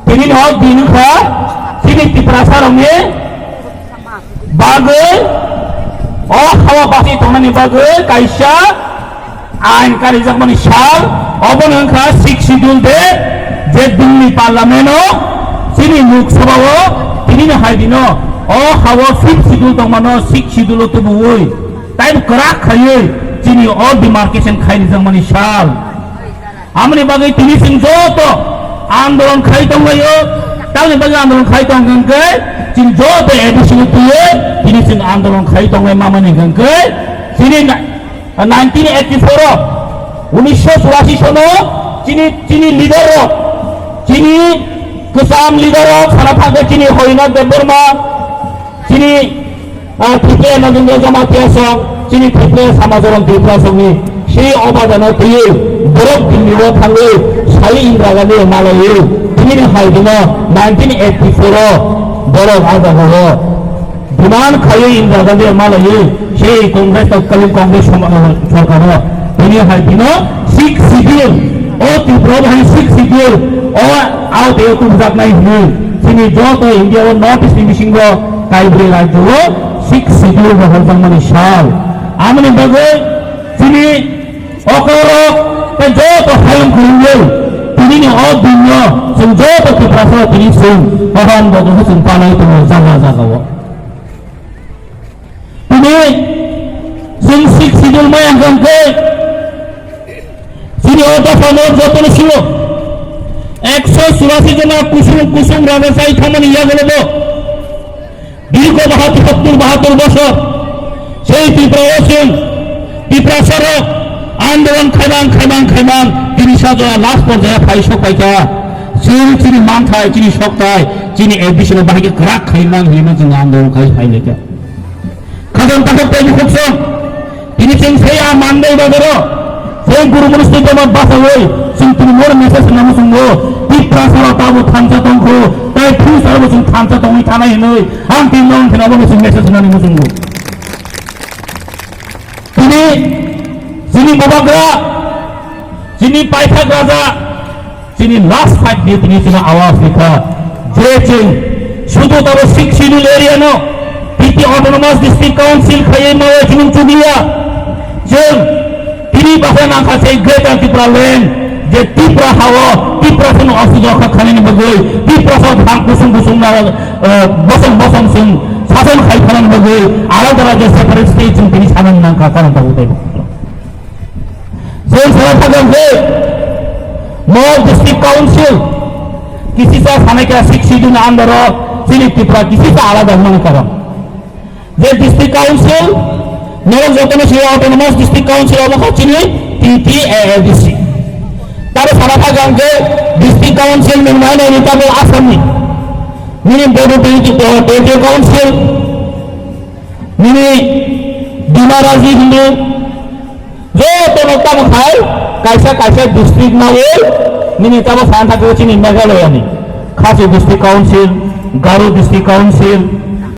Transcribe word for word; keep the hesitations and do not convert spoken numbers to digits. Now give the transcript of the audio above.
Tini no din kha, tini Tiprasa rokni bagwi, o hawa basi tongnani bagwi kaisa ain karijakmani sal, obono wngkha Sixth Schedule de, je dinni parliament o, chini Lok Sabha o, tinini hai dino, o hawa Fifth Schedule tongmano Sixth Schedule o tubuwi, taibo kwrak khaiwi chini o demarcation khairijakmani sal. Amoni bagwi tini chwng joto andolon khai tonglaio, tamoni bagwi andolon khai tong hwnkhe, chini joto A D C no twiwi tini chwng andolon khai tonglai mamani hwnkhe, chini na-, nineteen eighty-four o, unisho churasi sono chini, chini leader rok, chini kwcham leader rok sana thangkhe chini Horinath Debbarma, chini Ah, Tripura Nagendra Jamatia song, chini Tripura Samajaron Tripura songni sei obadano twiwi borok Delhi o thangwi sai Indira Gandhi malaiwi tinini hai dino nineteen eighty-four o borok ah jagao demand khaiwi Indira Gandhi malaiwi sei Congress, totkalin Congress soma-, sorkaro tini hai dino Sixth Schedule, o Tripura o hai Sixth Schedule o out o tubjaknai hwnwi chini joto India o North East ni bisingo Kaibri rajyo o Sixth Schedule rohorjakmani sal. Amoni bagwi chini okorok tei joto hayung khulumwi tinini o dinno chwng joto Tiprasa tini chwng kohan bodolkhe chwng panai tongo jaga jagao. Tini chwng Sixth Schedule maya hwnkhe chini o dophano jotono sio ekso churasi jona kusung kusung raja chai thangmani yagulobo Dirgo bahatur, sottur bahatur bosor sei Tripura o chwng Tiprasa rok andolon khaimang, khaimang, khaimang, tini sa jora last porjaya phai sok paikha. Chwng chini manthai, chini sokthai, chini ambition no bahai khe kwrak khaimang hinwi chwng andolon khai phai laikha. Khajang takhuk tei bukhuk song. Tini chwng sei a mandai bazaro, chwng guru manus tei jama basawi, chwng tini mor message nang muchungo, Tiprasa rok tabo thansa tongkho, tai future bo chwng thansa tongwi thanai hinwi, ang tini nong kheno bo chwng message nani muchungo. Tini, chini bubagra, chini paithak raja, chini last fight ni tini chini awas ni kha. Je chwng sudu tabo Sixth Schedule area no T T Autonomous District Council khaiwi mawi chini chukliya. Chwng tini basa nangkha sei Greater Tripura Land, je Tripura hao, Tiprasa no osudo kha khanani bagwi, Tiprasa thang kusung kusung na, eh, bosong bosong sung sason khai khanani bagwi, alada alada separate state chwng tini sanani nangkha, karon tabo tei. Chwng sana thangkha hwnkhe North District Council kisisa sanai kha Sixth Schedule ni under o chini Tripura kisisa alada hwnmani karon. Je District Council, norok jotono sio Autonomous District Council obo kha chini T T A A D C. Tabo sana thangkha hwnkhe District Council nwng nai nai ni tabuk Assam ni. Nini Bodo District, District Council, nini Dima Raji hindu, joto no tamo khai, kaisa kaisa district nawi, nini tamo sana thangkha chini Meghalaya ni, Khasi District Council, Garo District Council,